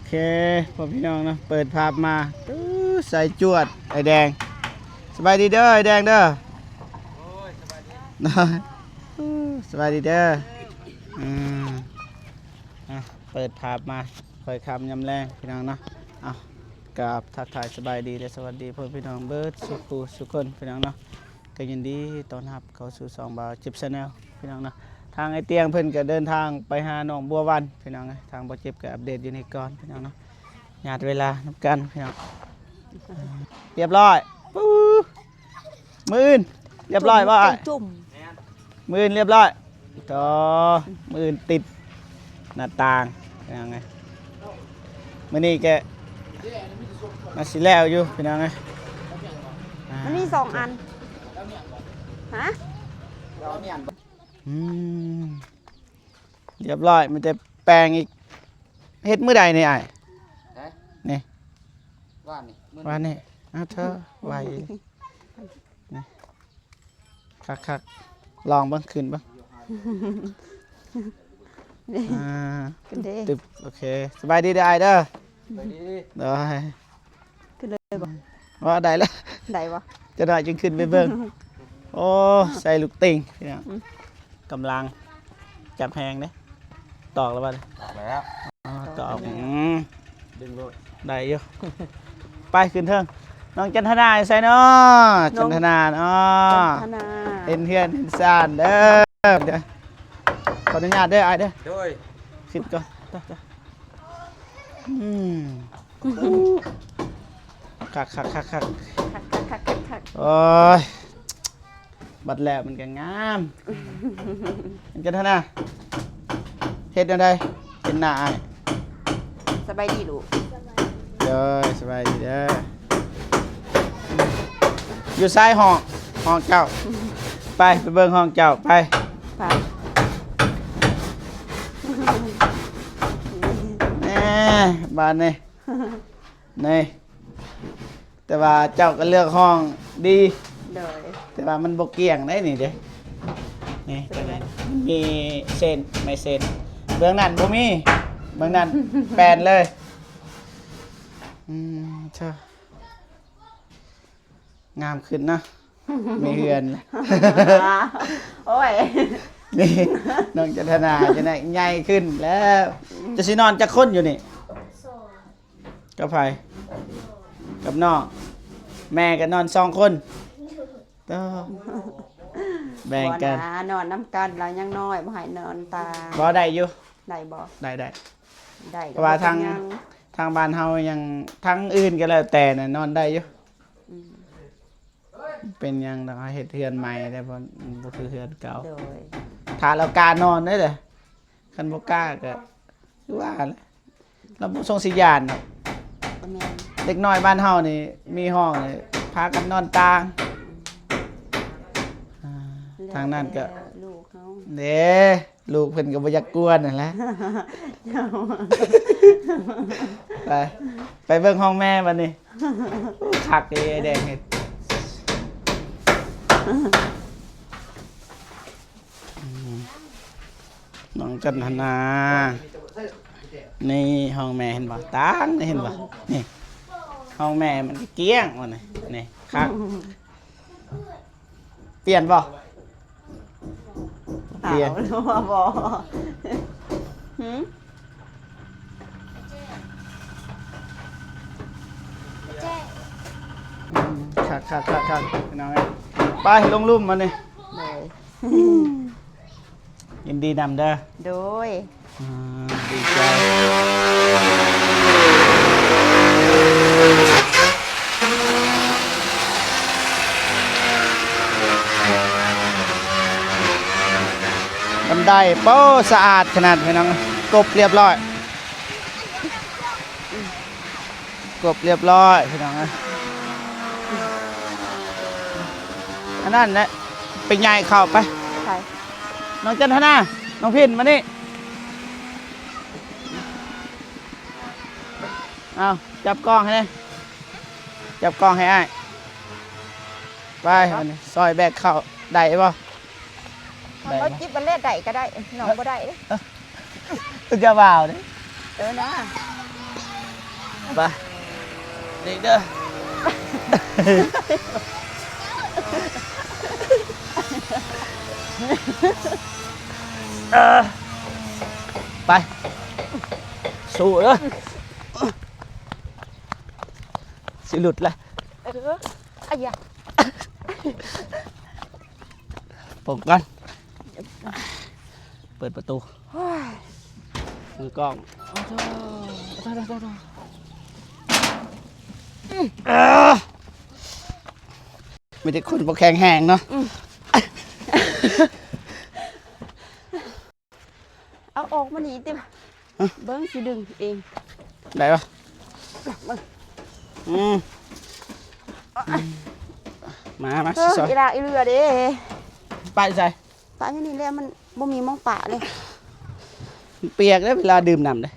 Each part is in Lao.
ເຄ ພໍ່ພີ່ນ້ອງເນາະ ເປີດພາບມາ ຕື້ ໃສ່ຈວດ ອ້າຍແດງ ສະບາຍດີເດີ ອ້າຍແດງເດີ ສະບາຍດີເດີ ອືມ ອ່ະ ເປີດພາບມາ ຄ່ອຍຄ່ຳຍາມແລງ ພີ່ນ້ອງເນາະ ເອົາ ກາບທັກທາຍສະບາຍດີ ແລະ ສະຫວັດດີພໍ່ພີ່ນ້ອງເບິດສູ່ຜູ້ສູ່ຄົນ ພີ່ນ້ອງເນາະ ກໍຍິນດີຕ້ອນຮັບເຂົ້າສູ່ຊ່ອງບ່າວຈິບ Channel ພີ່ນ້ອງເນາະ ທາງອ້າຍຕຽງເພິ່ນກໍເດີນທາງໄປຫານ້ອງບົວວັນ ພີ່ນ້ອງເອີຍ ທາງບ່າວຈິບກໍອັບເດດຢູ່ນີ້ກ່ອນ ພີ່ນ້ອງເນາະ ຍາດເວລານຳກັນ ພີ່ນ້ອງ ຮຽບຮ້ອຍ ປູ້ ມື້ອື່ນ ຮຽບຮ້ອຍບໍ່ອ້າຍ? ຈຸ່ມ ມື້ອື່ນຮຽບຮ້ອຍ ໂຕ ມື້ອື່ນຕິດໜ້າຕ່າງ ພີ່ນ້ອງເອີຍ ມື້ນີ້ກໍໜ້າຊິແລ້ວຢູ່ ພີ່ນ້ອງເອີຍ ອ່າ ມັນມີສອງອັນ ຮະ ອືມ ຮຽບຮ້ອຍ ມີແຕ່ແປງອີກ ເຮັດມື້ໃດນີ້ອ້າຍ? ຮະ? ນີ້ ວານນີ້ ມື້ ວານນີ້ ອ້າວເທີ ໄວອີ່ຫຼີ ນີ້ ຄັກໆ ລອງເບິ່ງ ຂຶ້ນເບິ່ງ ອ່າ ຂຶ້ນເດ້ ຕຶບ ໂອເຄ ສະບາຍດີເດີອ້າຍເດີ ສະບາຍດີ ໂດຍ ຂຶ້ນເລີຍບໍ່? ວ່າໄດ້ແລ້ວ ໄດ້ບໍ່? ຈັກໜ້ອຍຈຶ່ງຂຶ້ນໄປເບິ່ງ ໂອ້ ໃສ່ລູກຕິ່ງ ພີ່ນ້ອງ ອືມ ກຳລັງຈັບແຮງເດ້ ຕອກແລ້ວບໍ່? ຕອກແລ້ວ ອໍ ຕອກ ຕອກ ອືມ ດຶງໂລດ ໄດ້ຢູ່ ໄປຂຶ້ນເທິງ ນ້ອງຈັນທະນາຢູ່ໃສເນາະ? ນ້ອງ ຈັນທະນາເນາະ ຈັນທະນາ ເຫັນເຮືອນເຫັນຊານເດີ ຂໍອະນຸຍາດເດີອ້າຍເດີ ໂດຍ ຂຶ້ນກ່ອນ ໄປໆ ອືມ ຄັກໆໆໆ ຄັກໆໆໆ ໂອ້ຍ ບັດແລ້ວມັນກໍງາມ ມັນກໍເທົ່ານັ້ນ ເຮັດແນວໃດ ເຫັນໜ້າອ້າຍ ສະບາຍດີລູກ ໂດຍ ສະບາຍດີເດີ ຢູ່ໃສຫ້ອງ ຫ້ອງເຈົ້າ ໄປ ໄປເບິ່ງຫ້ອງເຈົ້າ ໄປ ໄປ ແນ່ ບາດນີ້ ນີ້ ແຕ່ວ່າເຈົ້າກໍເລືອກຫ້ອງດີ ໂດຍ ແຕ່ວ່າມັນບໍ່ກ້ຽງໄດ໋ນີ້ເດ້ ນີ້ ເປັນໄງ? ມັນມີເສັ້ນ ໄມ້ເສັ້ນ ເບື້ອງນັ້ນບໍ່ມີ ເບື້ອງນັ້ນແປນເລີຍ ອືມ ເຈົ້າ ງາມຂຶ້ນເນາະ ມີເຮືອນ ໂອ້ຍ ນີ້ ນ້ອງຈັນທະນາ ຈັ່ງໃດໃຫຍ່ຂຶ້ນແລ້ວ ຈະຊິນອນຈັກຄົນຢູ່ນີ້? ສອງ ກັບໃຜ? ກັບນ້ອງ ແມ່ກໍນອນສອງຄົນ ໂອ້ ແບ່ງກັນ ບໍ່ນາ ນອນນຳກັນ ລາວຍັງນ້ອຍ ບໍ່ໃຫ້ນອນຕ່າງ ບໍ່ ໄດ້ຢູ່ ໄດ້ບໍ່? ໄດ້ ໄດ້ ໄດ້ ເພາະວ່າທາງ ທາງບ້ານເຮົາຍັງ ທາງອື່ນກໍແລ້ວແຕ່ນະ ນອນໄດ້ຢູ່ ອືມ ເປັນຫຍັງດອກ ເຮົາເຮັດເຮືອນໃໝ່ແລ້ວ ບໍ່ ບໍ່ຄືເຮືອນເກົ່າ ໂດຍ ຖ້າລາວກ້ານອນເດ້ ຄັນບໍ່ກ້າກໍຄືວ່າແຫຼະ ລາວບໍ່ຊົງຊິຢ້ານດອກ ກໍແມ່ນ ເດັກນ້ອຍບ້ານເຮົານີ້ມີຫ້ອງນີ້ ພາກັນນອນຕ່າງ ອືມ ອ່າ ແລ້ວ ທາງນັ້ນກໍ ແຕ່ລູກເຮົາ ເດ້ ລູກເພິ່ນກໍບໍ່ຢາກກວນຫັ້ນແຫຼະ ໄປ ໄປເບິ່ງຫ້ອງແມ່ບັດນີ້ ຄັກອີ່ຫຼີ ອ້າຍແດງເຮັດ ນ້ອງຈັນທະນາ ນີ້ຫ້ອງແມ່ເຫັນບໍ່? ຕ່າງນີ້ເຫັນບໍ່? ນີ້ ຫ້ອງແມ່ມັນກ້ຽງວ່ານີ້ ນີ້ ຄັກ ປ່ຽນບໍ່? ປ່ຽນ ເອົາ ບໍ່ ຫືມ ຄັກໆໆໆ ພີ່ນ້ອງເອີຍ ໄປລົງລຸ່ມມານີ້ ໂດຍ ຍິນດີນຳເດີ ໂດຍ ອ່າ ດີໃຈ ບັນໄດ ໂປ້ ສະອາດຂະໜາດ ພີ່ນ້ອງ ກົບລຽບຮ້ອຍ ກົບລຽບຮ້ອຍ ພີ່ນ້ອງເອີຍ ອັນນັ້ນແຫຼະ ໄປຍ້າຍເຂົ້າໄປ ໃຜ? ນ້ອງຈັນທະນາ ນ້ອງພິນ ມານີ້ ເອົາ ຈັບກ້ອງໃຫ້ແດ່ ຈັບກ້ອງໃຫ້ອ້າຍ ໄປ ມານີ້ ຊ່ອຍແບກເຂົ້າ ໄດ້ບໍ່? ໄດ້ບໍ່? ເຮົາຈິບອັນແລກໄດ້ກໍໄດ້ ນ້ອງບໍ່ໄດ້ເດ້ ເອີ ຢ່າວ່າເດ້ ເອີນະ ໄປ ເດັກເດີ ເອີ ໄປ ສູ້ເດີ ຊິຫຼຸດລະ ເອີ ອາຢາ ປົກກ່ອນ ເປີດປະຕູ ໂອ້ຍ ມືກ້ອງ ໂອ້ໂຫ ໂອ້ໂຫ ໂອ້ໂຫ ເອີ ມີແຕ່ຄົນບໍ່ແຂງແຮງເນາະ ອືມ ເອົາອອກມານີ້ຕິ ຮະ ເບິ່ງຊິດຶງເອງ ໄດ້ບໍ່ ເບິ່ງ ອືມ ມາ ມາ ເອີ ຊິຊ່ອຍ ອີຫຼາອີເຫຼືອເດ້ ປະຢູ່ໃສ? ປະຢູ່ນີ້ແຫຼະ ມັນບໍ່ມີໝ່ອງປະເລີຍ ມັນປຽກເດ້ ເວລາດື່ມນ້ຳເດ້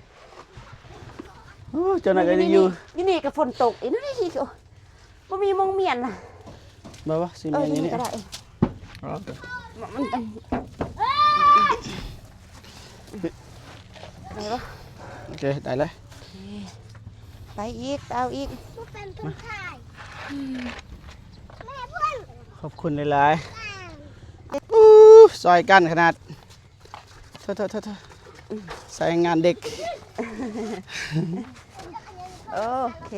ໂອ້ ເຈົ້າໜ້ອຍກໍໄດ້ຢູ່ ຢູ່ນີ້ ຢູ່ນີ້ກໍຝົນຕົກອີກ ຢູ່ນີ້ ບໍ່ມີໝ່ອງມ້ຽນນະ ບໍ່ ບໍ່ ຊິ ເອີ ມ້ຽນຢູ່ນີ້ ຢູ່ນີ້ກໍໄດ້ ອໍ ມັນ ໄດ້ບໍ່? ໂອເຄ ໄດ້ເລີຍ ໂອເຄ ໄປອີກ ໄປເອົາອີກ ຂອບຄຸນຫຼາຍໆ ອູ້ ຊ່ອຍກັນຂະໜາດ ໂທດໆໆ ໃຊ້ແຮງງານເດັກ ໂອເຄ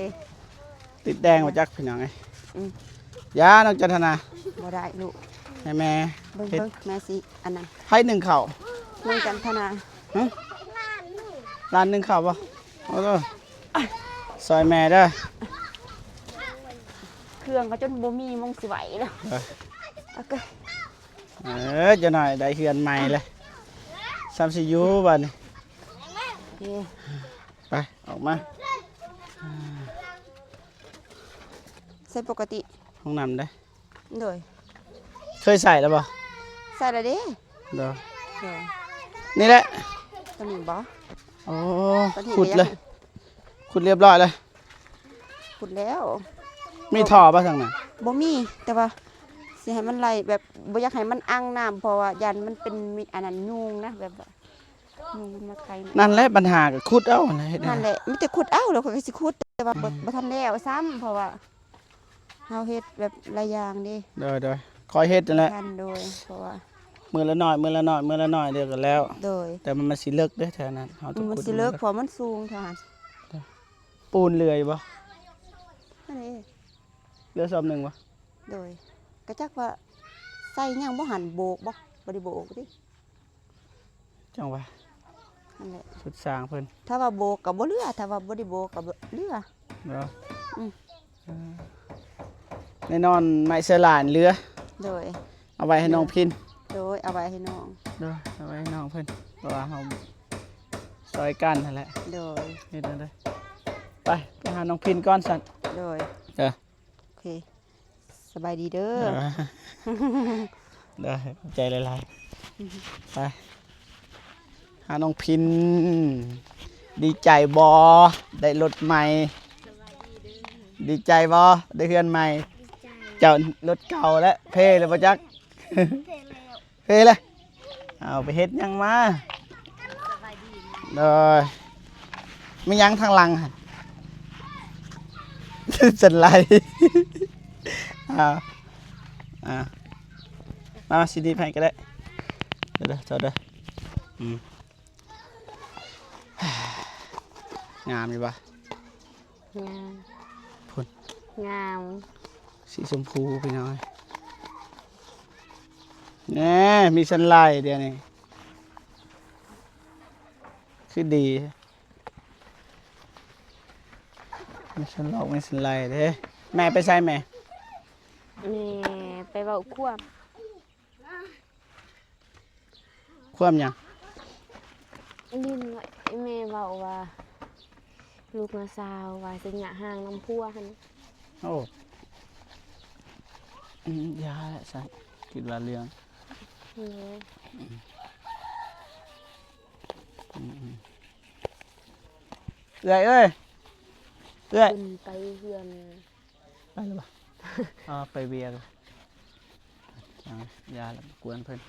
ຕິດແດງບໍ່ຈັກພີ່ນ້ອງເອີຍ ອືມ ຢ່ານ້ອງຈັນທະນາ ບໍ່ໄດ້ລູກ ໃຫ້ແມ່ ເບິ່ງ ເຮັດ ເບິ່ງ ແມ່ຊິອັນນັ້ນ ໃຜໜຶ້ງເຂົ້າ ນ້ອງຈັນທະນາ ຮະ ຫຼານໜຶ້ງເຂົ້າບໍ່? ໂອ້ໂຫ ຊ່ອຍແມ່ເດີ ເຄື່ອງກໍຈົນບໍ່ມີໝ່ອງຊິໄຫວແລ້ວ ເອີ ໂອເຄ ເອີ ຈັກໜ້ອຍໄດ້ເຮືອນໃໝ່ແລ້ວ ສ່ຳຊິຢູ່ບາດນີ້ ໂອເຄ ໄປ ອອກມາ ໃຊ້ປົກກະຕິ ຫ້ອງນ້ຳເດ້ ໂດຍ ເຄີຍໃຊ້ແລ້ວບໍ່? ໃຊ້ແລ້ວເດ້ ໂດຍ ໂດຍ ນີ້ແຫຼະ ຕົວນີ້ບໍ່? ໂອ້ ເພິ່ນເຮັດ ຂຸດເລີຍ ແລ້ວ ຂຸດລຽບຮ້ອຍເລີຍ ຂຸດແລ້ວ ມີທໍ່ບໍ່ທາງນັ້ນ? ບໍ່ມີ ແຕ່ວ່າຊິໃຫ້ມັນໄຫຼແບບ ບໍ່ຢາກໃຫ້ມັນອັ່ງນ້ຳ ເພາະວ່າຢ້ານມັນເປັນ ມີອັນນັ້ນ ຍຸງນະ ແບບວ່າ ຍຸງມັນມາໄຂ່ ນັ້ນແຫຼະບັນຫາ ກໍຂຸດເອົາຫັ້ນແຫຼະ ເຮັດແນວໃດ? ນັ້ນແຫຼະ ມີແຕ່ຂຸດເອົາ ແລ້ວຂ້ອຍກໍຊິຂຸດ ແຕ່ວ່າບໍ່ ອືມ ບໍ່ທັນແລ້ວຊ້ຳ ເພາະວ່າເຮົາເຮັດແບບຫຼາຍຢ່າງເດ້ ໂດຍໆ ຄ່ອຍເຮັດຫັ້ນແຫຼະ ບໍ່ທັນ ໂດຍ ເພາະວ່າມື້ລະໜ້ອຍ ມື້ລະໜ້ອຍ ມື້ລະໜ້ອຍ ດຽວກໍແລ້ວ ໂດຍ ແຕ່ມັນ ມັນຊິເລິກເດ້ແຖວນັ້ນ ເຮົາຕ້ອງ ອືມ ມັນຊິເລິກ ຂຸດລົງເລີຍ ເພາະມັນສູງເທົ່າຫັ້ນ ເອີ ປູນເຫຼືອຢູ່ບໍ່? ອັນນີ້ ເຫຼືອສອບໜຶ່ງບໍ່? ໂດຍ ກະຈັກວ່າໃສ່ຫຍັງບໍ່ຫັ້ນ ໂບກບໍ່? ບໍ່ໄດ້ໂບກຕິ ຈັ່ງວ່າ ນັ້ນແຫຼະ ຊຸດຊ່າງເພິ່ນ ຖ້າວ່າໂບກກໍບໍ່ເຫຼືອ ຖ້າວ່າບໍ່ໄດ້ໂບກກໍບໍ່ເຫຼືອ ເນາະ ອືມ ເອີ ແນ່ນອນ ໄມ້ເສືອຫຼານເຫຼືອ ໂດຍ ເອົາໄວ້ໃຫ້ນ້ອງພິນ ໂດຍ ເອົາໄວ້ໃຫ້ນ້ອງ ໂດຍ ເອົາໄວ້ໃຫ້ນ້ອງເພິ່ນ ເພາະວ່າເຮົາຊ່ອຍກັນຫັ້ນແຫຼະ ໂດຍ ເຮັດແນວໃດ ໄປ ໄປຫານ້ອງພິນກ່ອນຊັ້ນ ໂດຍ ເອີ ໂອເຄ ສະບາຍດີເດີ ເອີ ໄດ້ ຂອບໃຈຫຼາຍໆ ໄປ ຫານ້ອງພິນ ດີໃຈບໍ່? ໄດ້ລົດໃໝ່ ດີໃຈບໍ່? ໄດ້ເຮືອນໃໝ່ ດີໃຈ ເຈົ້າລົດເກົ່າແລ້ວ ເພແລ້ວບໍ່ຈັກ ເພແລ້ວ ເພແລ້ວ ເອົາໄປເຮັດຫຍັງມາ? ໂດຍ ມີຫຍັງທາງຫຼັງຫັ້ນ? ສັນໄຫຼ ເອົາ ເອົາ ມາ ຊິໜີບໃຫ້ກໍໄດ້ ເດີ ເດີ ເຈົ້າເດີ ອືມ ງາມຢູ່ບໍ່? ງາມ ພຸ້ນ ງາມ ສີຊົມພູພີ່ນ້ອງ ແນ່ ມີສັນໄຫຼດຽວນີ້ ຄືດີ ມີສັນຫຼອກ ມີສັນໄຫຼເດ້ ແມ່ໄປໃສແມ່? ແມ່ໄປເວົ້າຄວາມ ຄວາມຫຍັງ? ໄດ້ຍິນວ່າແມ່ເວົ້າວ່າ ລູກນ້າສາວວ່າຊິຍະຫ່າງນຳຜົວຫັ້ນ ໂອ້ ອືມ ຢ່າແຫຼະຊັ້ນ ຄິດວ່າເລື່ອງ ໂດຍ ອືມ ອືມ ເອື້ອຍເອີຍ ເອື້ອຍ ເພິ່ນໄປເຮືອນ ໄປແລ້ວບໍ່? ອໍ ໄປວຽກ ເອົາ ຢ່າລະກວນເພິ່ນ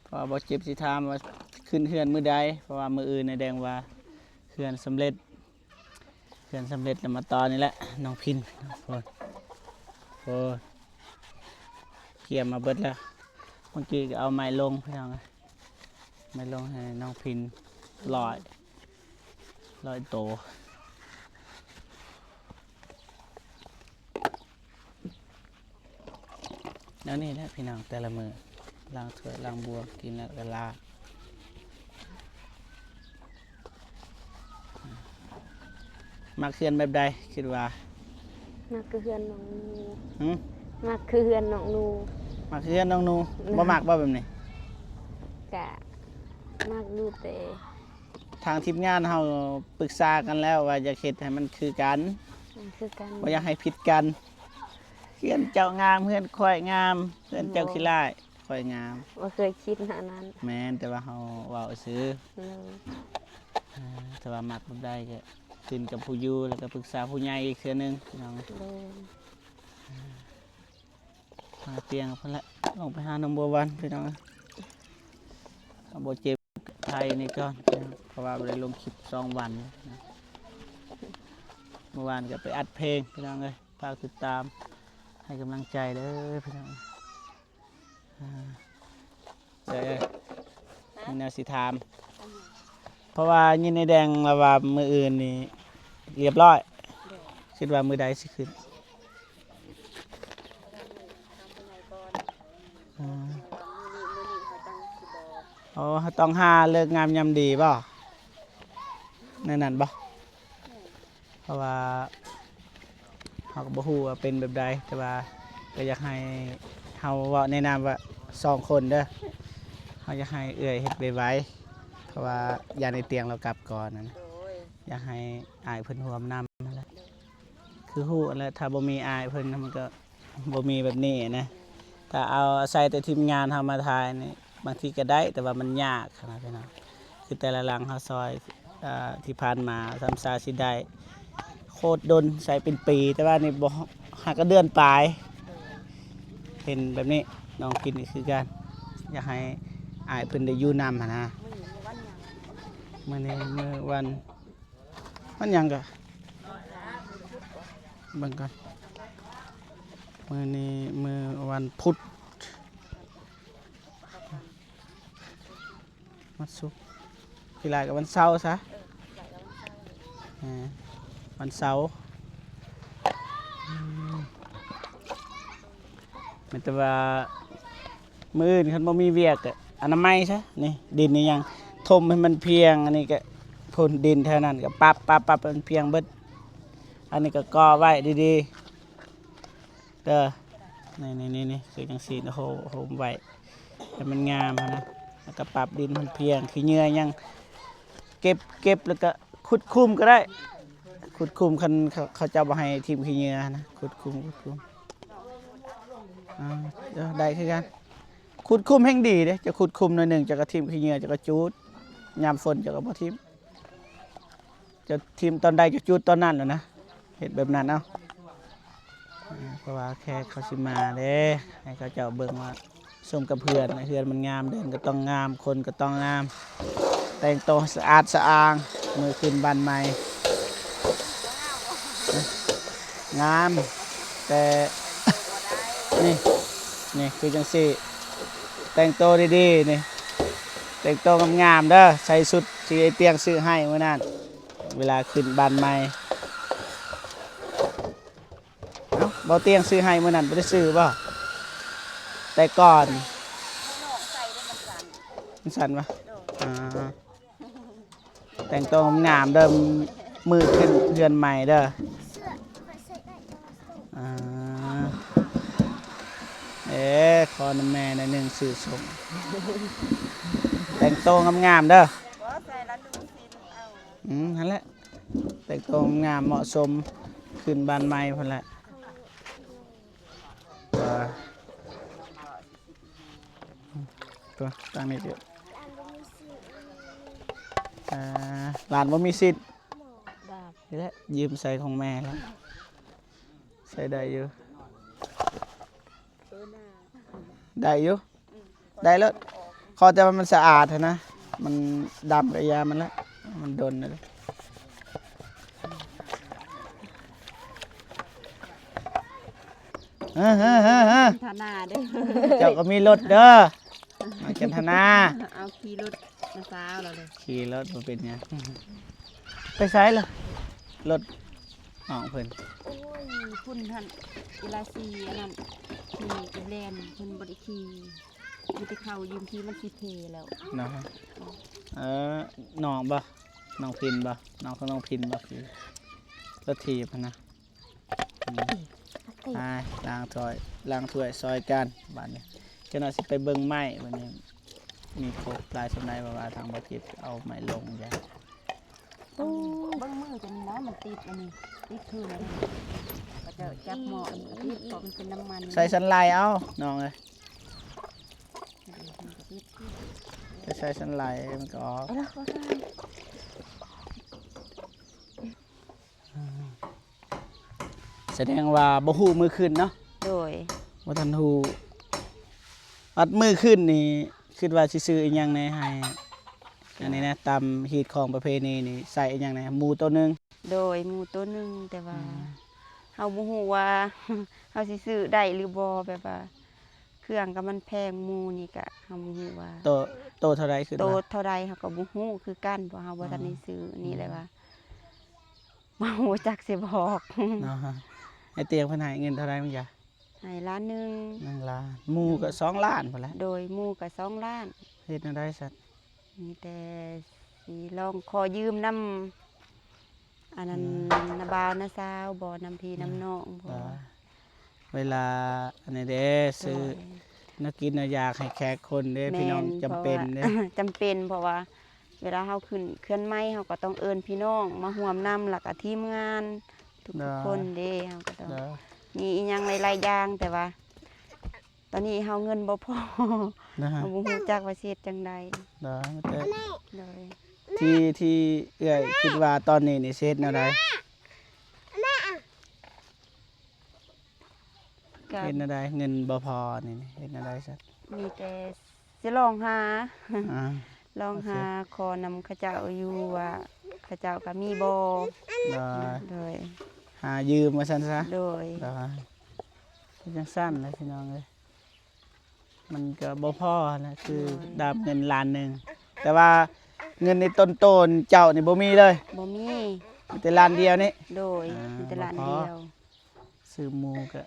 ເພາະວ່າບໍ່ເຈັບຊິຖາມວ່າຂຶ້ນເຮືອນມື້ໃດ ເພາະວ່າມື້ອື່ນນາແດງວ່າເຮືອນສຳເລັດ ເຮືອນສຳເລັດແລ້ວ ມາຕໍ່ນີ້ແຫຼະ ນ້ອງພິນ. ໂອ້ ໂອ້ ກຽມມາເບິດແລ້ວ. ເມື່ອກີ້ກໍເອົາໄມ້ລົງ ພີ່ນ້ອງເອີຍ, ໄມ້ລົງໃຫ້ນ້ອງພິນ ຮ້ອຍ ຮ້ອຍໂຕ. ແນວນີ້ແຫຼະພີ່ນ້ອງ ແຕ່ລະມື້ ລ້າງຖ້ວຍລ້າງບ່ວງ ກິນແລ້ວກໍລາ. ມັກເຮືອນແບບໃດຄິດວ່າ? ມັກຄືເຮືອນນ້ອງໜູ. ຫື? ມັກຄືເຮືອນນ້ອງໜູ. ມັກຄືເຮືອນນ້ອງໜູ. ບໍ່ມັກບໍ່ແບບນີ້? ກະມັກຢູ່ ແຕ່ທາງທີມງານເຮົາປຶກສາກັນແລ້ວວ່າຢາກເຮັດໃຫ້ມັນຄືກັນ ມັນຄືກັນ ບໍ່ຢາກໃຫ້ຜິດກັນ. ເຮືອນເຈົ້າງາມ ເຮືອນຂ້ອຍງາມ ເຮືອນເຈົ້າຂີ້ລ້າຍ ຂ້ອຍງາມ. ບໍ່ເຄີຍຄິດແນວນັ້ນ. ແມ່ນ ແຕ່ວ່າເຮົາເວົ້າຊື່. ໂດຍ. ເອີ ແຕ່ວ່າມັກແບບໃດກໍຂຶ້ນກັບຜູ້ຢູ່ ແລ້ວກໍປຶກສາຜູ້ໃຫຍ່ອີກເທື່ອໜຶ່ງ ພີ່ນ້ອງ. ໂດຍ. ຫາຕຽງພຸ້ນແຫຼະ ລົງໄປຫານ້ອງບົວວັນ ພີ່ນ້ອງ. ເຮົາບໍ່ເຈັບ ໄທນີ້ກ່ອນ ເພາະວ່າບໍ່ໄດ້ລົງຄລິບສອງວັນ. ເມື່ອວານກໍໄປອັດເພງ ພີ່ນ້ອງເອີຍ. ຝາກຕິດຕາມໃຫ້ກຳລັງໃຈເດີພີ່ນ້ອງ. ອ່າ ເອີ ມີແນວຊິຖາມ ເພາະວ່າຍິນໄອ້ແດງລາວວ່າມື້ອື່ນນີ້ລຽບຮ້ອຍ. ໂດຍ. ຄິດວ່າມື້ໃດຊິຂຶ້ນ? ອ່າ ອໍ ເຮົາຕ້ອງຫາເລີກງາມຍາມດີບໍ່? ແນວນັ້ນບໍ່? ເພາະວ່າເຮົາກໍບໍ່ຮູ້ວ່າເປັນແບບໃດ ແຕ່ວ່າກໍຢາກໃຫ້ເຮົາເວົ້າໃນນາມວ່າສອງຄົນເດີ ເຮົາຢາກໃຫ້ເອື້ອຍເຮັດໄວໆ ເພາະວ່າຢ້ານໄອ້ຕຽງລາວກັບກ່ອນນະ. ໂດຍ. ຢາກໃຫ້ອ້າຍເພິ່ນຮ່ວມນຳຫັ້ນແຫຼະ. ຄືຮູ້ຫັ້ນແຫຼະ ຖ້າບໍ່ມີອ້າຍເພິ່ນມັນກໍ ບໍ່ມີແບບນີ້ນະ. ຖ້າເອົາ ອາໄສແຕ່ທີມງານເຮົາມາຖ່າຍນີ້ ບາງທີກໍໄດ້ ແຕ່ວ່າມັນຍາກຫັ້ນນະພີ່ນ້ອງ. ຄືແຕ່ລະຫຼັງເຮົາຊອຍ ເອີ ທີ່ຜ່ານມາ ສຳຊາຊິໄດ້ໂຄດດົນ ໃຊ້ເປັນປີ ແຕ່ວ່ານີ້ບໍ່ ຫາກະເດືອນປາຍ. ເຫັນແບບນີ້ ນ້ອງກິນກໍຄືກັນ ຢາກໃຫ້ອ້າຍເພິ່ນໄດ້ຢູ່ນຳຫັ້ນນະ. ມື້ນີ້ມື້ວັນ ມັນຫຍັງກະ ເບິ່ງກ່ອນ ມື້ນີ້ມື້ວັນພຸດ ວັນສຸກ ທີ່ຫຼາຍກໍວັນເສົາຊະ. ເອີ ວັນເສົາ ອືມ ແມ່ນແຕ່ວ່າ ມື້ອື່ນຄັນບໍ່ມີວຽກກໍອະນາໄມຊະ. ນີ້ດິນນີ້ຍັງຖົມໃຫ້ມັນພຽງ ອັນນີ້ກໍພົ່ນດິນແຖວນັ້ນກໍປັບໆໆ ໃຫ້ມັນພຽງເບິດ. ອັນນີ້ກໍກໍ່ໄວ້ດີໆເດີ ນີ້ໆໆ ຄືຈັ່ງຊີ້ ໂຮມໄວ້ໃຫ້ມັນງາມຫັ້ນນະ. ແລ້ວກໍປັບດິນໃຫ້ມັນພຽງ ຂີ້ເຫຍື້ອຍັງເກັບ ເກັບແລ້ວກໍຂຸດຂຸມກໍໄດ້ ຂຸດຂຸມ ຄັນເຂົາ ເຂົາເຈົ້າບໍ່ໃຫ້ຖິ້ມຂີ້ເຫຍື້ອຫັ້ນນະ ຂຸດຂຸມ ຂຸດຂຸມ. ອ່າ ເອີ ໄດ້ຄືກັນ ຂຸດຂຸມແຮ່ງດີເດ້. ເຈົ້າຂຸດຂຸມໜ້ອຍໜຶ່ງ ເຈົ້າກໍຖິ້ມຂີ້ເຫຍື້ອ ເຈົ້າກໍຈູດ ຍາມຝົນເຈົ້າກໍບໍ່ຖິ້ມ ເຈົ້າຖິ້ມຕອນໃດເຈົ້າຈູດຕອນນັ້ນແຫຼະນະ ເຮັດແບບນັ້ນເອົາ. ເພາະວ່າແຂກເຂົາຊິມາເດ້ ໃຫ້ເຂົາເຈົ້າເບິ່ງວ່າ ສົມກັບເຮືອນ ເຮືອນມັນງາມ ເດີ່ນກໍຕ້ອງງາມ ຄົນກໍຕ້ອງງາມ ແຕ່ງໂຕສະອາດສະອ້າງ ມື້ຂຶ້ນບ້ານໃໝ່ ງາມ. ແຕ່ນີ້ ນີ້ຄືຈັ່ງຊີ້ ແຕ່ງໂຕດີໆ ນີ້ ແຕ່ງໂຕງາມໆເດີ ໃສ່ຊຸດທີ່ໄອ້ຕຽງຊື້ໃຫ້ມື້ນັ້ນ ເວລາຂຶ້ນບ້ານໃໝ່. ເອົ້າ ບໍ່ຕຽງຊື້ໃຫ້ມື້ນັ້ນ ບໍ່ໄດ້ຊື້ບໍ່? ແຕ່ກ່ອນ ໃສ່ແລ້ວມັນສັ່ນ ມັນສັ່ນບໍ່? ໂດຍ. ອ່າ ແຕ່ງໂຕງາມໆເດີ ມື້ຂຶ້ນເຮືອນໃໝ່ເດີ. ອ່າ ເອີ ຂໍນຳແມ່ໜ້ອຍໜຶ່ງ ຊື້ສົ່ງ ແຕ່ງໂຕງາມໆເດີ. ບໍ່ໃສ່ລະໜຶ່ງຊີ້ນເອົາ. ອືມ ຫັ້ນແຫຼະ ແຕ່ງໂຕງາມເໝາະສົມ ຂຶ້ນບ້ານໃໝ່ພຸ້ນແຫຼະ. ຕົວ ຕົວຕັ້ງນີ້ຕິ ອ່າ ຫຼານບໍ່ມີສິດ ນີ້ແຫຼະ ຢືມໃສ່ຂອງແມ່ແລ້ວ ໃສ່ໄດ້ຢູ່ ໄດ້ຢູ່. ໄດ້ໂລດ ຂໍແຕ່ວ່າມັນສະອາດຫັ້ນນະ ມັນດຳກະຢ່າມັນລະ ມັນດົນແລ້ວ. ເອີ ເອີ ເອີ ເອີ ທະນາເດີ້ ເຈົ້າກໍມີລົດເດີ້ ມາຈັນທະນາ ເອົາຂີ່ລົດນ້າສາວລາວເລີຍ ຂີ່ລົດບໍ່ເປັນຫຍັງ ໄປໃສລະ ລົດນ້ອງເພິ່ນ ໂອ້ຍ ພຸ້ນຫັ້ນ ເວລາຊິອັນນັ້ນ ຂີ່ກັບແລ່ນ ເພິ່ນບໍ່ໄດ້ຂີ່ ມີແຕ່ເຂົາຢືມຂີ່ ມັນຊິເພແລ້ວເນາະ ເອີ ນ້ອງບໍ່ ນ້ອງພິນບໍ່ ນ້ອງຂອງນ້ອງພິນບໍ່ ຂີ່ລົດຖີບຫັ້ນນະ ອືມ ໄປລ້າງຖ້ວຍ ລ້າງຖ້ວຍຊ່ອຍກັນບາດນີ້ ຈັກໜ້ອຍຊິໄປເບິ່ງໄມ້ ບາດນີ້ມີຄົບຫຼາຍສ່ຳໃດ ເພາະວ່າທາງບໍ່ຈິດເອົາໄມ້ລົງຢ່າ ເບິ່ງມືຕົວນີ້ນະ ມັນຕິດອັນນີ້ ຕິດຄືນອັນນີ້ ເຂົາເຈົ້າຈັບໝໍ້ອັນນີ້ຕິດ ເພາະມັນເປັນນ້ຳມັນ ໃສ່ສັນໄຫຼເອົານ້ອງເອີຍ ໄປໃສ່ສັນໄຫຼມັນກໍອອກ ສະແດງວ່າບໍ່ຮູ້ມື້ຂຶ້ນເນາະ ໂດຍ ບໍ່ທັນຮູ້ ອັດມື້ຂຶ້ນນີ້ຄິດວ່າຊິຊື້ອີ່ຫຍັງແດ່ໃຫ້ ອັນນີ້ນະ ຕາມຮີດຂອງປະເພນີນີ້ໃສ່ອີ່ຫຍັງແດ່ ໝູໂຕໜຶ່ງ ໂດຍ ໝູໂຕໜຶ່ງ ແຕ່ວ່າ ອືມ ເຮົາບໍ່ຮູ້ວ່າ ເຮົາຊິຊື້ໄດ້ຫຼືບໍ່ ແບບວ່າ ເຄື່ອງກໍມັນແພງ ໝູນີ້ກະເຮົາບໍ່ຮູ້ວ່າ ໂຕ ໂຕເທົ່າໃດ ຄື ໂຕເທົ່າໃດເຮົາກໍບໍ່ຮູ້ຄືກັນ ເພາະເຮົາບໍ່ທັນໄດ້ຊື້ ອືມ ນີ້ແຫຼະວ່າ ບໍ່ຮູ້ຈັກຊິບອກເນາະ ໄອ້ຕຽງເພິ່ນໃຫ້ເງິນເທົ່າໃດມື້ກີ້ ໃຫ້ລ້ານໜຶ່ງ ໜຶ່ງລ້ານ ໝູກໍສອງລ້ານພຸ້ນແຫຼະ ໂດຍ ໝູກໍສອງລ້ານ ເຮັດແນວໃດຊັ້ນ ມີແຕ່ຊິລອງຂໍຢືມນຳ ອັນນັ້ນ ອືມ ນ້າບ່າວນ້າສາວບໍ ນຳພີ່ນຳນ້ອງບໍ ເວລາອັນນີ້ເດ້ ໂດຍ ຊື້ແນວກິນແນວຢາກໃຫ້ແຂກຄົນເດ້ ແມ່ນ ພີ່ນ້ອງ ຈຳເປັນເດ້ ເພາະວ່າ ຈຳເປັນ ເພາະວ່າເວລາເຮົາຂຶ້ນເຮືອນໃໝ່ ເຮົາກໍຕ້ອງເອີ້ນພີ່ນ້ອງມາຮ່ວມນຳ ແລ້ວກໍທີມງານທຸກໆ ໂດຍ ຄົນເດ້ ເຮົາກໍຕ້ອງ ໂດຍ ມີອີ່ຫຍັງຫຼາຍໆຢ່າງ ແຕ່ວ່າ ຕອນນີ້ເຮົາເງິນບໍ່ພໍ ນະ ເຮົາບໍ່ຮູ້ຈັກວ່າຊິເຮັດຈັ່ງໃດ ໂດຍ ໂດຍ ທີ່ ທີ່ເອື້ອຍຄິດວ່າຕອນນີ້ນີ້ຊິເຮັດແນວໃດ ກະ ເຮັດແນວໃດ ເງິນບໍ່ພໍນີ້ ເຮັດແນວໃດຊັ້ນ ມີແຕ່ຊິລອງຫາ ອ່າ ລອງຫາ ໂອເຄ ຂໍນຳເຂົາເຈົ້າຢູ່ວ່າ ເຂົາເຈົ້າກໍມີບໍ່ ໂດຍ ໂດຍ ຫາຢືມວ່າຊັ້ນຊະ ໂດຍ ໂດຍ ເປັນຈັ່ງຊັ້ນແຫຼະພີ່ນ້ອງເອີຍ ມັນກໍບໍ່ພໍຫັ້ນແຫຼະ ຄື ໂດຍ ດາບເງິນລ້ານໜຶ່ງ ແຕ່ວ່າເງິນໃນຕົ້ນໂຕນເຈົ້ານີ້ບໍ່ມີເລີຍ ບໍ່ມີ ມີແຕ່ລ້ານດຽວນີ້ ໂດຍ ອ່າ ມີແຕ່ລ້ານດຽວ ບໍ່ພໍ ຊື້ໝູກໍ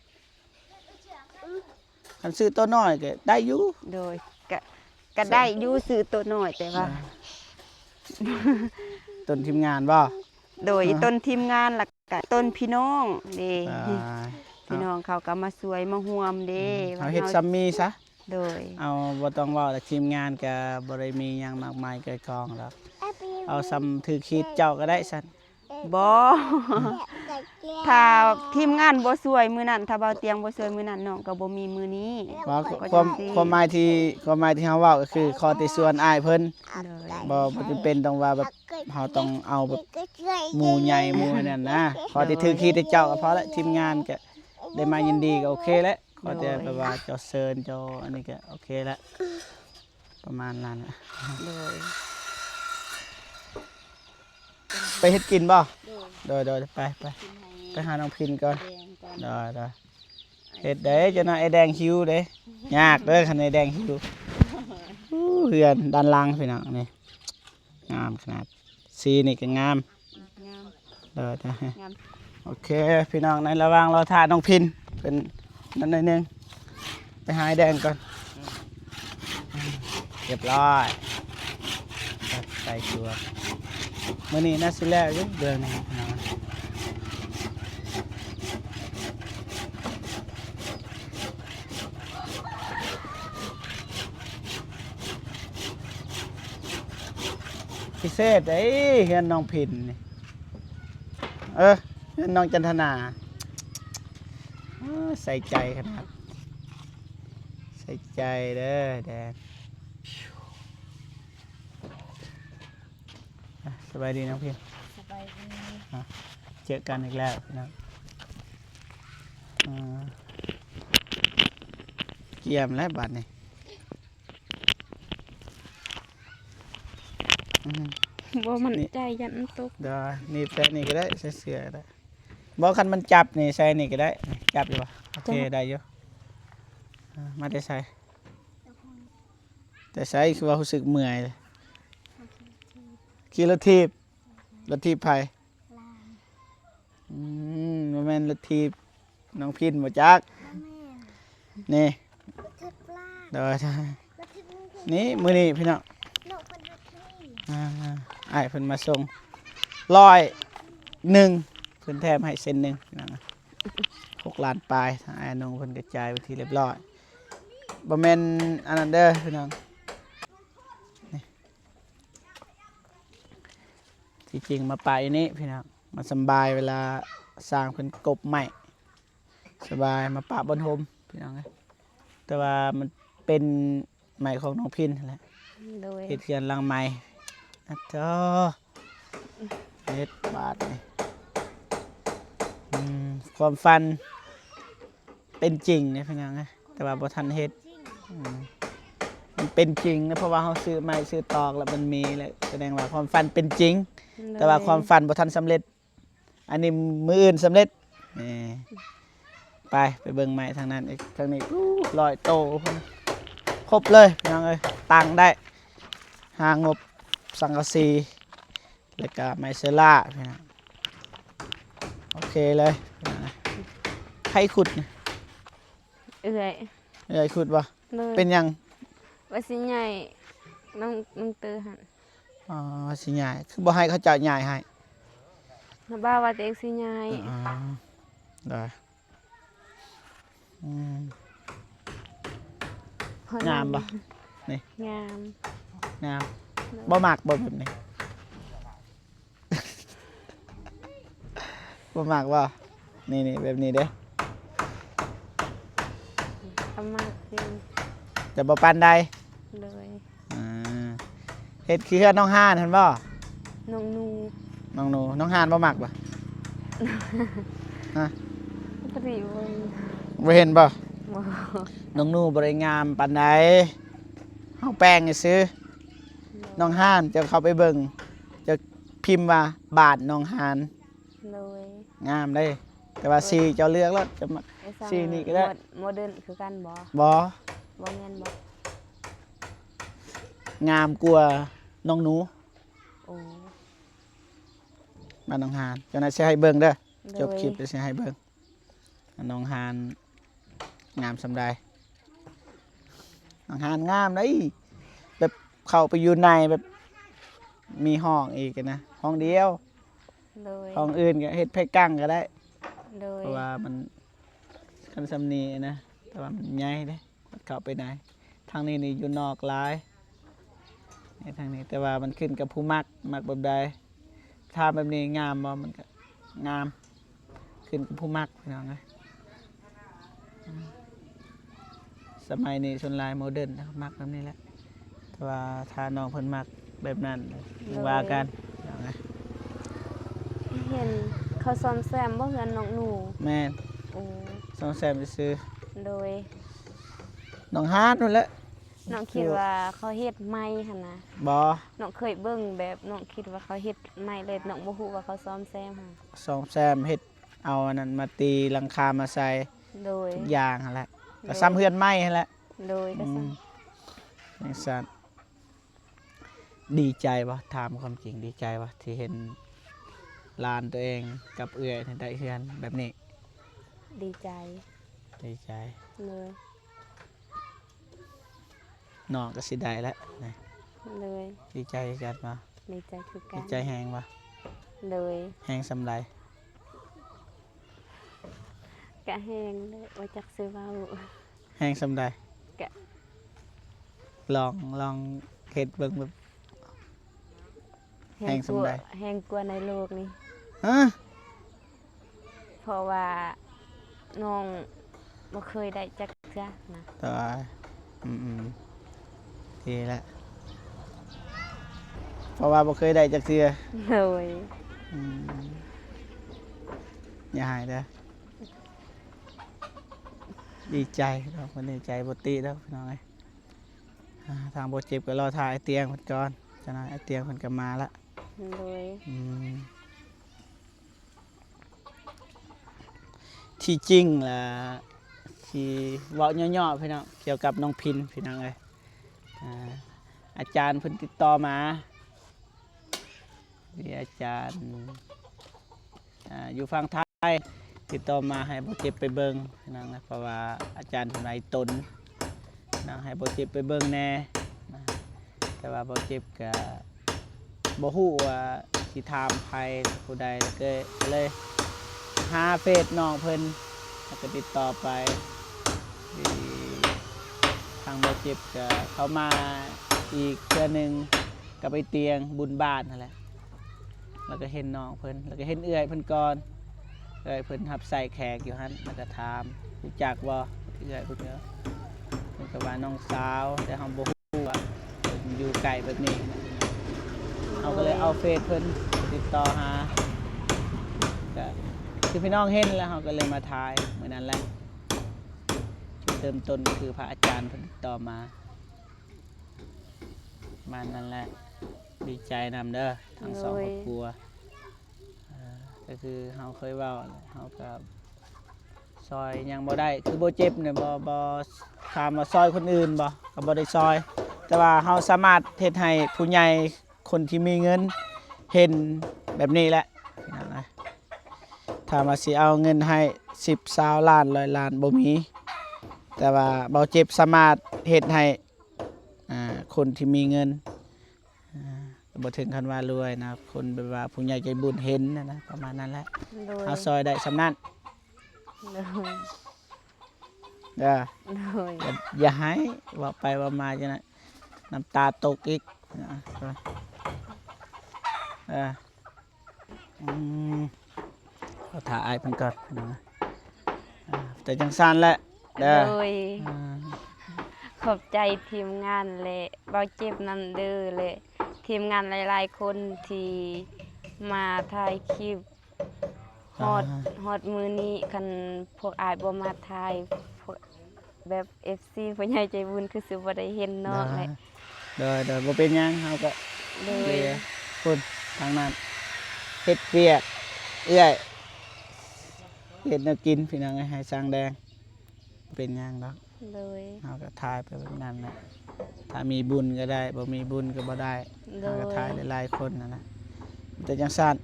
ຄັນຊື້ໂຕນ້ອຍກໍໄດ້ຢູ່ ໂດຍ ກະ ກະໄດ້ຢູ່ ຊື້ໂຕນ້ອຍ ແຕ່ວ່າ ຕົ້ນທີມງານບໍ່ ໂດຍ ຕົ້ນທີມງານ ແລ້ວກະຕົ້ນພີ່ນ້ອງເດ້ ອ່າ ພີ່ນ້ອງເຂົາກໍມາຊ່ວຍມາຮ່ວມເດ້ ອືມ ເຮົາເຮັດຊ່ຳມີຊະ ໂດຍ ເອົາ ບໍ່ຕ້ອງເວົ້າ ແລ້ວທີມງານກໍບໍ່ໄດ້ມີຫຍັງມາກມາຍໄກ່ກອງດອກ ເອົາຊ່ຳຖືກຂີດເຈົ້າກໍໄດ້ຊັ້ນ ບໍ່ ຖ້າທີມງານບໍ່ຊ່ວຍມື້ນັ້ນ ຖ້າບ່າວຕຽງບໍ່ຊ່ວຍມື້ນັ້ນ ນ້ອງກໍບໍ່ມີມື້ນີ້ ວ່າ ຄວາມ ຄວາມໝາຍທີ່ ຄວາມໝາຍທີ່ເຮົາເວົ້າກໍຄື ຂໍແຕ່ຊວນອ້າຍເພິ່ນ ໂດຍ ບໍ່ ບໍ່ຈຳເປັນຕ້ອງວ່າແບບ ເຮົາຕ້ອງເອົາແບບໝູ່ໃຫຍ່ໝູ່ນັ້ນນະ ຂໍແຕ່ຖືກຂີດໃຫ້ເຈົ້າກໍພໍລະ ທີມງານກໍໄດ້ມາຍິນດີກໍໂອເຄແຫຼະ ຂໍແຕ່ ໂດຍ ແບບວ່າເຈົ້າເຊີນເຈົ້າອັນນີ້ກໍໂອເຄແຫຼະ ປະມານນັ້ນແຫຼະ ໂດຍ ໄປເຮັດກິນບໍ່? ໂດຍ ໂດຍ ໂດຍ ໄປ ໄປ ໄປຫານ້ອງພິນກ່ອນ ໂດຍ ໂດຍ ເຮັດໄດ້ ເຈົ້ານາຍ ອ້າຍແດງຫິວເດ້ ຍາກເດີ ຄັນອ້າຍແດງຫິວ ອູ້ ເຮືອນດ້ານຫຼັງພີ່ນ້ອງ ນີ້ ງາມຂະໜາດ ສີນີ້ກໍງາມ ງາມ ໂດຍ ງາມ ໂອເຄ ພີ່ນ້ອງ ໃນລະຫວ່າງລໍຖ້ານ້ອງພິນ ເພິ່ນນັ້ນໜ້ອຍໜຶ່ງ ໄປຫາອ້າຍແດງກ່ອນ ຮຽບຮ້ອຍ ໃສ່ຕົວ ມື້ນີ້ໜ້າຊິແລ້ວຢູ່ເບື້ອງນີ້ພີ່ນ້ອງ ພິເສດເດ້ ເຮືອນນ້ອງພິນນີ້ ເອີ ເຮືອນນ້ອງຈັນທະນາ ເອີ ໃສ່ໃຈຂະໜາດ ໃສ່ໃຈເດີແດງ ອ່ະ ສະບາຍດີນ້ອງພິນ ສະບາຍດີ ອ່ະ ເຈີກັນອີກແລ້ວພີ່ນ້ອງ ອ່າ ກຽມແລ້ວບາດນີ້ ອືມ ບໍ່ໝັ້ນໃຈ ຢ້ານມັນຕົກ ດຽວໜີບໃສ່ນີ້ກໍໄດ້ ໃສ່ເສື້ອກໍໄດ້ ບໍ່ ຄັນມັນຈັບນີ້ໃສ່ນີ້ກໍໄດ້ ຈັບຢູ່ບໍ່? ໂອເຄ ໄດ້ຢູ່. ອ່າ ມາແຕ່ໃສ? ແຕ່ໃສ ຄືວ່າຮູ້ສຶກເມື່ອຍ? ຂີ່ລົດຖີບ. ລົດຖີບໃຜ? ຫຼານ. ອືມ ບໍ່ແມ່ນລົດຖີບນ້ອງພິນບໍ່ຈັກ? ບໍ່ແມ່ນ. ນີ້ ລົດຖີບຫຼານ. ໂດຍ ລົດຖີບນ້ອງພິນ. ນີ້ ມື້ນີ້ພີ່ນ້ອງ ນ້ອງເພິ່ນຮັບນີ້. ອ່າ ອ້າຍເພິ່ນມາສົ່ງ ຮ້ອຍໜຶ່ງ ເພິ່ນແຖມໃຫ້ເຊັນໜຶ່ງພີ່ນ້ອງ. ຫົກລ້ານປາຍ ທາງອ້າຍນ້ອງເພິ່ນກະຈ່າຍເປັນທີ່ລຽບຮ້ອຍ. ບໍ່ແມ່ນອັນນັ້ນເດີພີ່ນ້ອງ. ນີ້ ທີ່ຈິງມາປະຢູ່ນີ້ພີ່ນ້ອງ ມາສຳບາຍເວລາຊ່າງເພິ່ນກົບໄມ້ ສະບາຍ ມາປະບ່ອນຮົ່ມພີ່ນ້ອງເອີຍ. ແຕ່ວ່າມັນເປັນໄມ້ຂອງນ້ອງພິນຫັ້ນແຫຼະ. ໂດຍ ເຮັດເຮືອນຫຼັງໃໝ່. ອາໂທ້ ເຮັດບາດນີ້. ອືມ ຄວາມຝັນເປັນຈິງເດ້ພີ່ນ້ອງເອີຍ ແຕ່ວ່າບໍ່ທັນເຮັດ. ອືມ ມັນເປັນຈິງນະ ເພາະວ່າເຮົາຊື້ໄມ້ຊື້ຕອກແລ້ວມັນມີແລ້ວ ສະແດງວ່າຄວາມຝັນເປັນຈິງ. ໂດຍ ແຕ່ວ່າຄວາມຝັນບໍ່ທັນສຳເລັດ. ອັນນີ້ມື້ອື່ນສຳເລັດ. ນີ້ ໄປ ໄປເບິ່ງໄມ້ທາງນັ້ນອີກ. ທາງນີ້ ໂອ້ ຮ້ອຍໂຕ ຄົບເລີຍພີ່ນ້ອງເອີຍ. ຕັ້ງໄດ້ ຫາງົບສັງກະສີ ແລ້ວກະໄມ້ເຊີລາພີ່ນ້ອງ. ໂອເຄເລີຍ. ໃຜຂຸດນີ້? ເອື້ອຍ. ເອື້ອຍຂຸດບໍ່? ໂດຍ ເປັນຫຍັງ? ວ່າຊິຍ້າຍນ້ອງ ນ້ອງເຕີຫັ້ນ. ອໍ ຊິຍ້າຍ ຄືບໍ່ໃຫ້ເຂົາເຈົ້າຍ້າຍໃຫ້? ນະ ບ່າວວ່າຕົວເອງຊິຍ້າຍ. ອໍ ໂດຍ. ອືມ ງາມບໍ່? ນີ້ ງາມ ງາມ. ໂດຍ ບໍ່ມັກບໍ່ແບບນີ້? ບໍ່ມັກບໍ່? ນີ້ໆ ແບບນີ້ເດ້. ກໍມັກຢູ່ ແຕ່ບໍ່ປານໃດ. ໂດຍ. ອ່າ ເຮັດຄືເຮືອນນ້ອງຮ່ານຫັ້ນບໍ່? ນ້ອງໜູ. ນ້ອງໜູ. ນ້ອງຮ່ານບໍ່ມັກບໍ່? ຮະ? ບໍ່ໄດ້ເບິ່ງ. ບໍ່ເຫັນບໍ່? ບໍ່. ນ້ອງໜູບໍ່ໄດ້ງາມປານໃດ ເຮົາແປງຊື່. ໂດຍ. ນ້ອງຮ່ານ ເຈົ້າເຂົ້າໄປເບິ່ງ ເຈົ້າພິມວ່າ ບ້ານໜອງຮ່ານ. ໂດຍ. ງາມເດ້ ແຕ່ວ່າ ໂດຍ ສີເຈົ້າເລືອກໂລດ ເຈົ້າມັກ ໄປສັ່ງ ສີນີ້ກໍໄດ້. ໂມ ໂມເດີນຄືກັນບໍ່? ບໍ່ ບໍ່ແມ່ນບໍ່? ງາມກວ່ານ້ອງໜູ. ໂອ້ ບ້ານໜອງຮ່ານ ເຈົ້ານາຍຊິໃຫ້ເບິ່ງເດີ. ໂດຍ. ຈົບຄລິບແລ້ວຊິໃຫ້ເບິ່ງ ໜອງຮ່ານງາມສ່ຳໃດ. ໜອງຮ່ານງາມເດ້ ແບບເຂົ້າໄປຢູ່ໃນ ແບບມີຫ້ອງອີກນະ ຫ້ອງດຽວ. ໂດຍ. ຫ້ອງອື່ນກໍເຮັດໃຜກັງກໍໄດ້. ໂດຍ. ເພາະວ່າມັນ ຄັນສ່ຳນີ້ນະ ແຕ່ວ່າມັນໃຫຍ່ເດ້ ເຂົ້າໄປໃນ. ທາງນີ້ນີ້ຢູ່ນອກຫຼາຍ ໃນທາງນີ້ ແຕ່ວ່າມັນຂຶ້ນກັບຜູ້ມັກ ມັກແບບໃດ. ຖ້າແບບນີ້ງາມບໍ່? ມັນກໍງາມ ຂຶ້ນກັບຜູ້ມັກ ພີ່ນ້ອງເອີຍ. ອືມ ສະໄໝນີ້ສ່ວນຫຼາຍໂມເດີນ ມັກແບບນີ້ແຫຼະ ແຕ່ວ່າຖ້ານ້ອງເພິ່ນມັກແບບນັ້ນ ໂດຍ ວ່າກັນ ພີ່ນ້ອງເອີຍ. ເຫັນເຂົາສ້ອມແຊມບໍ່ເຮືອນນ້ອງໜູ? ແມ່ນ. ໂອ້ ສ້ອມແຊມຊື່ໆ. ໂດຍ. ໜອງຫານພຸ້ນແຫຼະ. ນ້ອງຄິດວ່າເຂົາເຮັດໃໝ່ຫັ້ນນະ. ບໍ່. ນ້ອງເຄີຍເບິ່ງແບບ ນ້ອງຄິດວ່າເຂົາເຮັດໃໝ່ເລີຍ ນ້ອງບໍ່ຮູ້ວ່າເຂົາສ້ອມແຊມຫັ້ນ. ສ້ອມແຊມ ເຮັດເອົາອັນນັ້ນມາຕີຫຼັງຄາມາໃສ່. ໂດຍ. ທຸກຢ່າງຫັ້ນແຫຼະ. ໂດຍ. ກໍສ່ຳເຮືອນໃໝ່ຫັ້ນແຫຼະ. ໂດຍ. ອືມ ກໍສ່ຳ ຈັ່ງຊັ້ນ. ດີໃຈບໍ່? ຖາມຄວາມຈິງ ດີໃຈບໍ່ ທີ່ເຫັນຫຼານຕົວເອງກັບເອື້ອຍໄດ້ເຮືອນແບບນີ້? ດີໃຈ. ດີໃຈ. ໂດຍ. ນ້ອງກໍຊິໄດ້ແລ້ວນະ. ໂດຍ. ດີໃຈຄືກັນບໍ່? ດີໃຈຄືກັນ. ດີໃຈແຮງບໍ່? ໂດຍ. ແຮງສ່ຳໃດ? ກະແຮງເດີ ບໍ່ຈັກຊິເວົ້າ. ແຮງສ່ຳໃດ? ກະ ລອງ ລອງເຮັດເບິ່ງແບບ ແຮງສ່ຳໃດ? ແຮງກວ່າ ແຮງກວ່າໃນໂລກນີ້. ຮະ? ເພາະວ່ານ້ອງບໍ່ເຄີຍໄດ້ຈັກເທື່ອນະ. ໂດຍ. ອືມໆ ດີແລ້ວ ເພາະວ່າບໍ່ເຄີຍໄດ້ຈັກເທື່ອ. ໂດຍ. ອືມ ຢ່າຮ້າຍເດີ. ດີໃຈເນາະ ເພິ່ນດີໃຈ ບໍ່ຕິດອກພີ່ນ້ອງເອີຍ. ອ່າ ທາງບໍ່ເຈັບກໍລໍຖ້າອ້າຍຕຽງເພິ່ນກ່ອນ ຈັກໜ້ອຍອ້າຍຕຽງເພິ່ນກໍມາລະ. ໂດຍ. ອືມ ທີ່ຈິງລະ ຊິເວົ້າຫຍໍ້ໆ ພີ່ນ້ອງ ກ່ຽວກັບນ້ອງພິນ ພີ່ນ້ອງເອີຍ. ອາ ອາຈານເພິ່ນຕິດຕໍ່ມາ ມີອາຈານ ອາ ຢູ່ຝັ່ງໄທ ຕິດຕໍ່ມາໃຫ້ບໍ່ເຈັບໄປເບິ່ງ ພີ່ນ້ອງເອີຍ ເພາະວ່າອາຈານເພິ່ນໄວຕົນ ນະ ໃຫ້ບໍ່ເຈັບໄປເບິ່ງແດ່ນະ ແຕ່ວ່າບໍ່ເຈັບກະບໍ່ຮູ້ວ່າຊິຖາມໃຜ ຜູ້ໃດ ກະເລີຍຫາເຟສນ້ອງເພິ່ນ ແລ້ວກະຕິດຕໍ່ໄປ ທີ່ທາງບໍ່ເຈັບກະເຂົ້າມາອີກເທື່ອໜຶ່ງ ກັບໄອ້ຕຽງ ບຸນບ້ານຫັ້ນແຫຼະ ແລ້ວກະເຫັນນ້ອງເພິ່ນ ແລ້ວກະເຫັນເອື້ອຍເພິ່ນກ່ອນ ເອື້ອຍເພິ່ນຮັບໃຊ້ແຂກຢູ່ຫັ້ນ ແລ້ວກະຖາມ ຮູ້ຈັກບໍ່ ເອື້ອຍເພິ່ນກະ ເພິ່ນກະວ່ານ້ອງສາວ ແຕ່ເຮົາບໍ່ຮູ້ວ່າເພິ່ນຢູ່ໃກ້ແບບນີ້ ເຮົາກະເລີຍເອົາເຟສເພິ່ນຕິດຕໍ່ຫາ ກະຄືພີ່ນ້ອງເຫັນແລ້ວ ເຮົາກະເລີຍມາຖ່າຍມື້ນັ້ນແຫຼະ ຈຸດເລີ່ມຕົ້ນກະຄືພະອາຈານເພິ່ນຕິດຕໍ່ມາ ປະມານນັ້ນແຫຼະ ດີໃຈນຳເດີ ທັງສອງ ໂດຍ ຄອບຄົວ ເອີ ກະຄືເຮົາເຄີຍເວົ້າແຫຼະ ເຮົາກະຊ່ອຍຫຍັງບໍ່ໄດ້ ຄືບໍ່ເຈັບນີ້ ບໍ່ ບໍ່ ຖາມວ່າຊ່ອຍຄົນອື່ນບໍ່ ກະບໍ່ໄດ້ຊ່ອຍ ແຕ່ວ່າເຮົາສາມາດເຮັດໃຫ້ຜູ້ໃຫຍ່ຄົນທີ່ມີເງິນເຫັນແບບນີ້ແຫຼະ ພີ່ນ້ອງເອີຍ. ຖາມວ່າຊິເອົາເງິນໃຫ້ສິບ ຊາວລ້ານ ຮ້ອຍລ້ານ ບໍ່ມີ ແຕ່ວ່າເບົາເຈັບສາມາດເຮັດໃຫ້ ອາ ຄົນທີ່ມີເງິນ ອາ ບໍ່ເຖິງຂັ້ນວ່າລວຍນະ ຄົນແບບວ່າຜູ້ໃຫຍ່ໃຈບຸນເຫັນຫັ້ນນະ ປະມານນັ້ນແຫຼະ ໂດຍ ເຮົາຊ່ອຍໄດ້ສ່ຳນັ້ນ ໂດຍ ເດີ ໂດຍ ຢ່າ ຢ່າໄຫ້ ເວົ້າໄປເວົ້າມາຈັ່ງນັ້ນ ນ້ຳຕາຕົກອີກ ເອີ ອືມ ເຮົາຖ້າອ້າຍເພິ່ນກ່ອນ ເປັນຈັ່ງຊັ້ນແຫຼະເດີ ໂດຍ ອືມ ຂອບໃຈທີມງານ ແລະ ເບົາເຈັບນຳເດີ ແລະ ທີມງານຫຼາຍໆຄົນທີ່ມາຖ່າຍຄລິບ ຮອດ ອາ ຮອດມື້ນີ້ ຄັນພວກອ້າຍບໍ່ມາຖ່າຍ ພວກ ແບບເອັຟຊີຜູ້ໃຫຍ່ໃຈບຸນຄືຊິບໍ່ໄດ້ເຫັນນ້ອງແຫຼະ ໂດຍ ໂດຍ ບໍ່ເປັນຫຍັງ ເຮົາກະ ໂດຍ ເຫຼືອພຸ້ນທາງນັ້ນ ເຮັດວຽກເອື້ອຍ ເຮັດແນວກິນ ພີ່ນ້ອງເອີຍ ໃຫ້ຊ່າງແດງ ບໍ່ເປັນຫຍັງດອກ ໂດຍ ເຮົາກະຖ່າຍໄປແບບນັ້ນແຫຼະ ຖ້າມີບຸນກະໄດ້ ບໍ່ມີບຸນກະບໍ່ໄດ້ ໂດຍ ເຮົາກະຖ່າຍຫຼາຍໆຄົນຫັ້ນນະ ມີແຕ່ຈັ່ງຊັ້ນ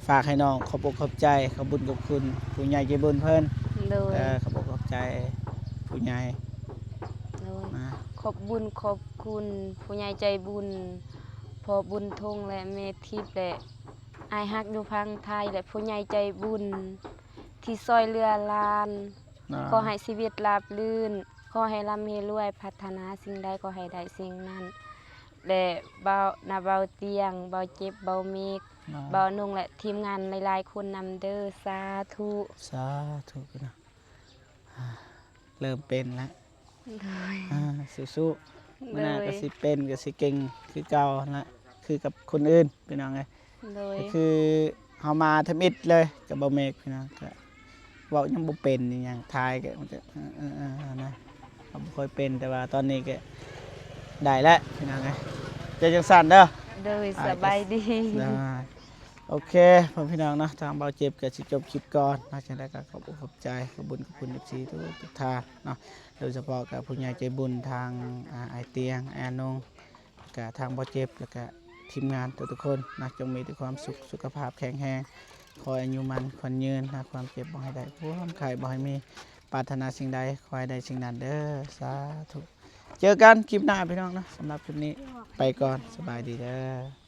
ຝາກໃຫ້ນ້ອງຂອບອົກຂອບໃຈ ຂອບບຸນຂອບຄຸນຜູ້ໃຫຍ່ໃຈບຸນເພິ່ນ ໂດຍ ເອີ ຂອບອົກຂອບໃຈຜູ້ໃຫຍ່ ໂດຍ ນະ ຂອບບຸນຂອບຄຸນຜູ້ໃຫຍ່ໃຈບຸນ ພໍ່ບຸນທົງ ແລະ ແມ່ທິບ ແລະ ອ້າຍຮັກຢູ່ຝັ່ງໄທ ແລະ ຜູ້ໃຫຍ່ໃຈບຸນທີ່ຊ່ອຍເຫຼືອຫຼານ ຂໍໃຫ້ຊີວິດລາບລື່ນ ຂໍໃຫ້ລ່ຳໃຫ້ລວຍ ປາດຖະໜາສິ່ງໃດຂໍໃຫ້ໄດ້ສິ່ງນັ້ນ ແລະ ເບົາ ນາເບົາຕຽງ ເບົາເຈັບ ເບົາເມກ ເບົານົງ ແລະ ທີມງານຫຼາຍໆຄົນນຳເດີ ສາທຸ ສາທຸ ພີ່ນ້ອງ ເລີ່ມເປັນແລ້ວ ໂດຍ ອາ ສູ້ໆ ມື້ໜ້າກະຊິເປັນ ກະຊິເກັ່ງຄືເກົ່າຫັ້ນລະ ຄືກັບຄົນອື່ນ ພີ່ນ້ອງເອີຍ ໂດຍ ກະຄືເຮົາມາທຳອິດເລີຍກັບເບົາເມກ ພີ່ນ້ອງ ກະເວົ້າຍັງບໍ່ເປັນອີຫຍັງ ຖ່າຍກະ ເອີ ເອີ ນະ ເຮົາບໍ່ຄ່ອຍເປັນ ແຕ່ວ່າຕອນນີ້ກະໄດ້ແລ້ວ ພີ່ນ້ອງເອີຍ ຈັ່ງຊັ້ນເດີ ໂດຍ ສະບາຍດີ ໂອເຄ ພໍ່ແມ່ພີ່ນ້ອງເນາະ ທາງເບົາເຈັບກະຊິຈົບຄລິບກ່ອນເນາະ ຈັ່ງໃດກະຂອບອົກຂອບໃຈ ຂອບບຸນຂອບຄຸນ ເອັຟຊີ ທຸກໆທ່ານເນາະ ໂດຍສະເພາະກະຜູ້ໃຫຍ່ໃຈບຸນ ທາງ ອາ ອ້າຍຕຽງ ອ້າຍອານົງ ກະທາງເບົາເຈັບ ແລະກະທີມງານທຸກໆຄົນນະ ຈົ່ງມີແຕ່ຄວາມສຸກ ສຸຂະພາບແຂງແຮງ ຂໍອາຍຸໝັ້ນຂວັນຍືນນະ ຄວາມເຈັບບໍ່ໃຫ້ໄດ້ ຄວາມໄຂ້ບໍ່ໃຫ້ມີ ປາດຖະໜາສິ່ງໃດຂໍໃຫ້ໄດ້ສິ່ງນັ້ນເດີ ສາທຸ ເຈີກັນຄລິບໜ້າພີ່ນ້ອງເນາະ ສຳລັບຄລິບນີ້ໄປກ່ອນ ສະບາຍດີເດີ.